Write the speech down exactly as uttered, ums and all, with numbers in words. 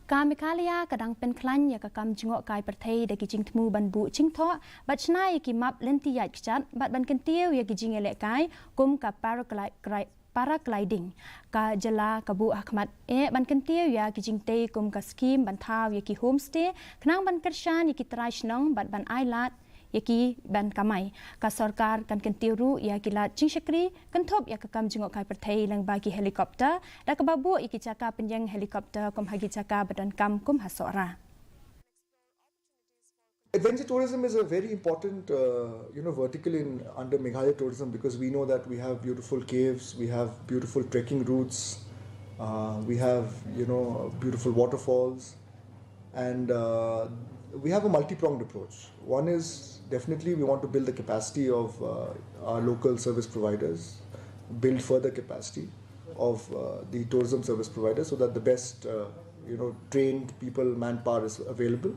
Ka Meghalaya ka dang pynkhlaiñ ïa ka kam jngohkai pyrthei da ki jingthmu ban buh jingthoh bad shna ïa ki map lynti ïaid kjat bad ban kyntiew ïa ki jingïalehkai kum ka paragliding. Ka jylla ka buh hakhmat eh ban kyntiew ïa ki jingtei kum ka skhim ban thaw ïa ki homestay khnang ban kyrshan ïa ki trai shnong bad ban ailad ïa ki ban kamai. Ka sorkar kan kyntiew ruh ïa ki lad jingshakri kynthup ïa ka kam jngohkai pyrthei lyngba ki helicopter da kaba buh ïa ki jaka pynïeng helicopter kum ha ki jaka ba donkam kum ha Sohra. Adventure tourism is a very important, uh, you know, vertical in under Meghalaya tourism, because we know that we have beautiful caves, we have beautiful trekking routes, uh, we have, you know, beautiful waterfalls, and uh, we have a multi-pronged approach. One is, definitely, we want to build the capacity of uh, our local service providers, build further capacity of uh, the tourism service providers, so that the best, uh, you know, trained people, manpower is available.